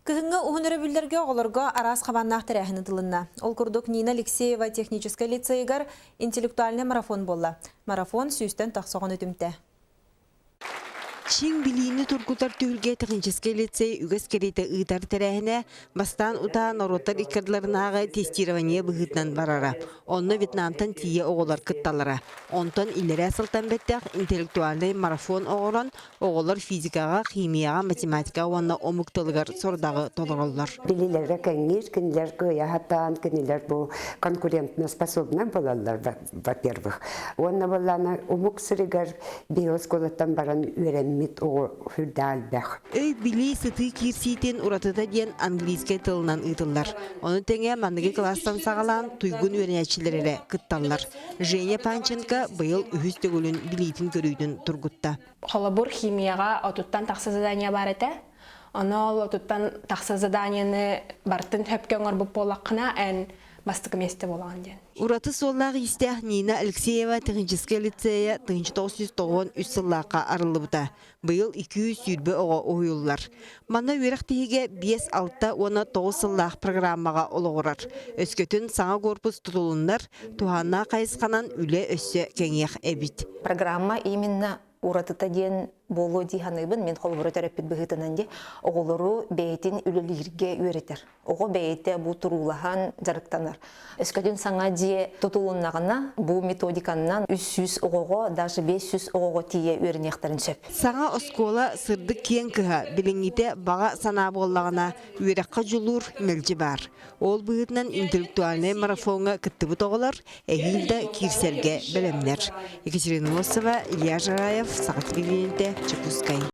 Кыһыҥҥы уһун өрөбүллэргэ оҕолорго араас хабааннаах тэрээһин ыытылынна. Ол курдук Нина Алексеева техническэй лицейыгар интеллектуальнай марафон буолла. Марафон сүүстэн тахса оҕону түмтэ. Чиҥ билиини тургутар түһүлгэ техническэй лицей үгэс кэриэтэ ыытар тэрээһинэ бастаан утаа норуоттар иккардыларынааҕы тестирование быһыытынан барара. Онно Вьетнамтан тиийэ оҕолор кытталлара. Онтон иллэрээ сылтан бэттэх интеллектуальнай марафон оҥорон Оҕолор физикаҕа, химияҕа, математикаҕа уонна омук тылыгар сорудаҕы толороллор. Билилэрэ кэҥиир, кинилэр кыайа сатаан, кинилэр бу конкурентноспособнай буолаллар, во-первых. Уонна буоллаана омук сиригэр биһи оскуолаттан баран үөрэммит оҕо сүрдээх элбэх. Өй-билии сытыы киирсиитин уратыта диэн английскай тылынан ыытыллар. Ону тэҥэ маныгы кылаастан саҕалаан туйгун үөрэнээччилэр эрэ кытталлар. Женя Панченко быйыл үһүс төгүлүн билиитин-көрүүтүн тургутта. Холобур, химияҕа отуттан тахса задание баар этэ. Ону ол отуттан тахса заданиены барытын сөпкө оҥорбут буоллаххына, эн бастакы миэстэ буолаҕын диэн. Ураты суоллаах-иистээх Нина Алексеева техническэй лицейэ 1993 сыллаахха арыллыбыта. Быйыл 220 оҕо уһуйуллар. Манна үөрэх тиһигэ 5, 6 уонна 9 сыллаах программаҕа олоҕурар. Өскөтүн саҥа корпус тутулуннар, туһааннаах хайысханан үлэ өссө кэҥиэх эбит. Программа именно уратыта диэн буолуо дии саныыбын. Мин холобура төрөппүт быһыытынан дии оҕолору бэйэтин үлэлииргэ үөрэтэр. Оҕо бэйэтэ бу туруулаһан дьарыктанар. Өскөтүн саҥа дьиэ тутулуннаҕына, бу методиканнан 300 оҕоҕо, даже 500 оҕоҕо тиийэ үөрэниэхтэрин сөп. Саҥа оскуола сырдык киэҥ кыһа билиҥҥитэ баҕа санаа буоллаҕына, үөрэххэ дьулуур мэлдьи баар. Ол быһыытынан интеллектуальнай марафоҥҥа кыттыбыт оҕолор эһиил да киирсэргэ бэлэмнэр. Екатерина Носова, Илья Жараев, Саха телевидениетэ, Дьокуускай.